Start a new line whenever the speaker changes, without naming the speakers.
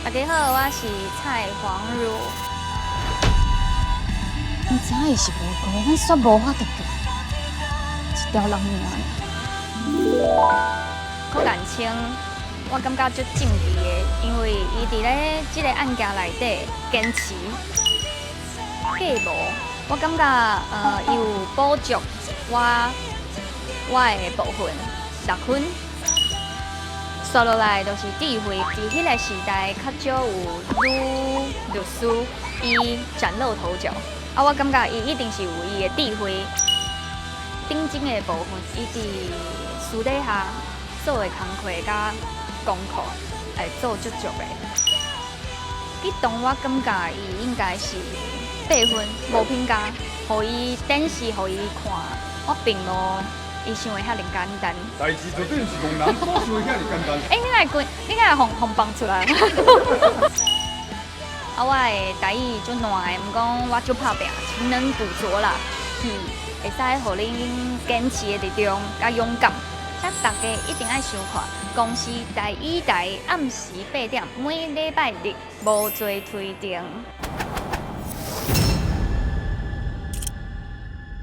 大家好，我是蔡黃汝。
你知影伊是無辜，咱煞無法度救，一條人命。
柯建清，我感覺足正義的，因為伊佇咧這个案件內底堅持計無，我感覺伊有補足我的部分6分。紲落來就是智慧，佇彼个時代較少有女律師伊嶄露頭角，啊，我感覺伊一定是有伊的智慧。頂真的部分，伊佇私底下做的工課佮功課，會做足足的。激動，我感覺伊應該是8分，無評價，予伊展示，予伊看，我並無伊想的遐爾簡單。
代誌絕對毋是戇人所想的遐爾簡單。
欸，你來滾，你來予予放出來。啊，我的台語足爛的，毋過我足拍拚，勤能補拙啦，戲會使予恁堅持的力量佮勇敢。請大家一定愛收看公視台語台暗時8點，每禮拜日無罪推定。